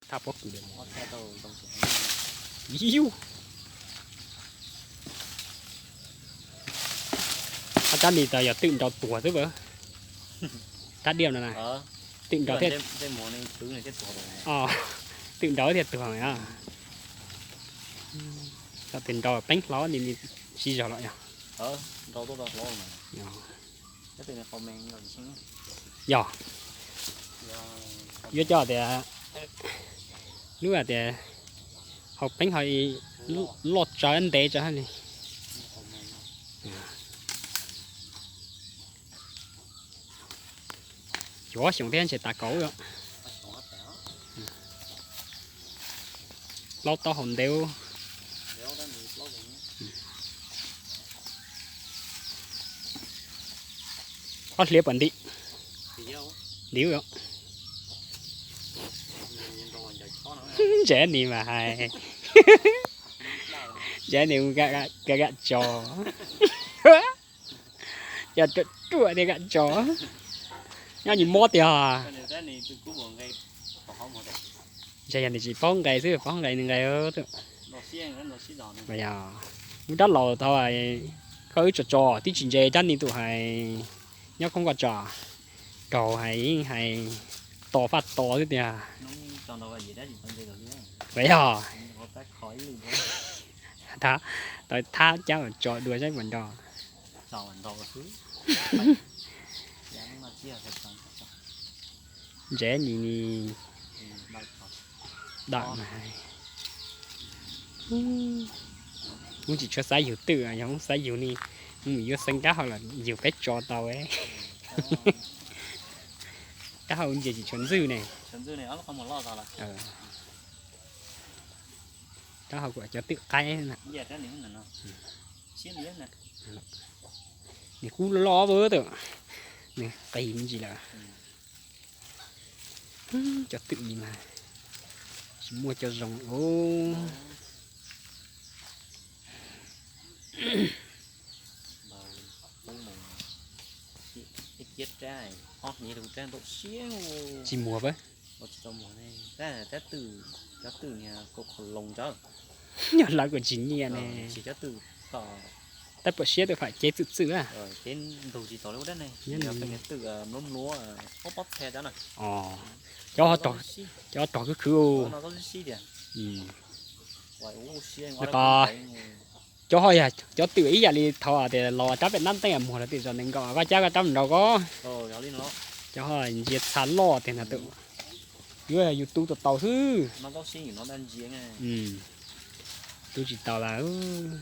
Thaj pob kws. Yus, ob rab ni tas yog twm nrau tuag xwb as. Rab diaj no na, twm nrau thiaj, twm nrau thiaj tuag. Txog tes nrau peeb hlo ni, sib zog los yog. Yog, yuav coj tias lub hais tias hau peeb ho loj tsawv ntev tsawv li. Cuav xyoo thiab ntshe tas kaum. Plaub taub hau ntev. Ob hliav puas nti? Nti. Ntsev ni mas hais, ntsev ni kam kam tso. Yog ruam ruam tias kam tso, nyob nws mob tiag. Ntshe yog nws tsis paub nqes xwb, paub nqes nws nqes. Yog, mus rab laus thaum koj wb tso tso twb tsis ntse, rab ni tus hais nyob koob koj tso, raug hais yeej hais to faj to xwb tiag. Yog, tau thab cab tso dua saib puas nrog. Ntsev ni ni, dawm mas. Kuv tsis tshua xav yug twm, yog kuv xav yug ni, kuv mus yuav xeeb rab hau los yug peb tso tau. Rab hau ntsia tsis tshua ntxwj ne. Rab hau kuj cov twm qaib na. Nws kub loj loj, nws qis me ntsis lawm. Cov twm ni mas tsis muaj cov zoo os. Tsis muag pab. Cov twm, cov twm niag kaus qhov loos ntawd. Yog lawv kuj tsis nyiam ne. Tab puas siab twb fam cev txwm txwm a. Cov, cov rog khwv khwv. Qos, cov ho yog cov twm ib yam li thaud tias los rab pem nab teej muag los twm zos nees nkaum koj cab koj rab nrau koj. Cov ho ntsia txha loj tiag na tus. Yuav yus tu tau tau xwb. Tu tsis tau lawm.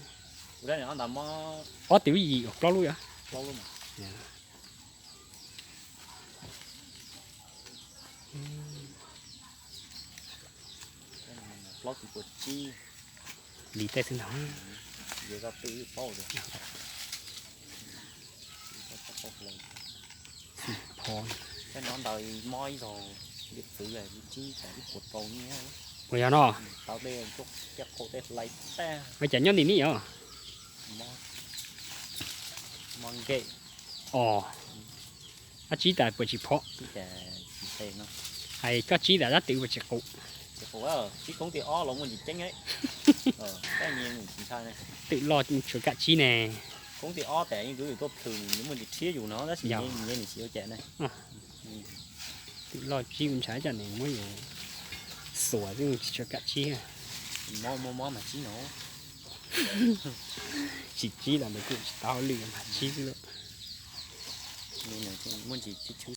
Ob twm yim plaub lub yom. Li tej xwb ntag. Pho, ua yog no. Ua cas nyob nim nim os. Os, koj tsib tas puas tsis phom? Hais koj tsib tas dab twm puas tsis qus? Twm loj tshuav kam tsib ne. Twm loj tsib kuv ntshai cov nws muab yus xuas xwb tsis tshua kam tsib. Tsis tsib los nws kuj tsis tau hauj lwm mas tsib xwb lauj. Muaj ntsis chwb chwb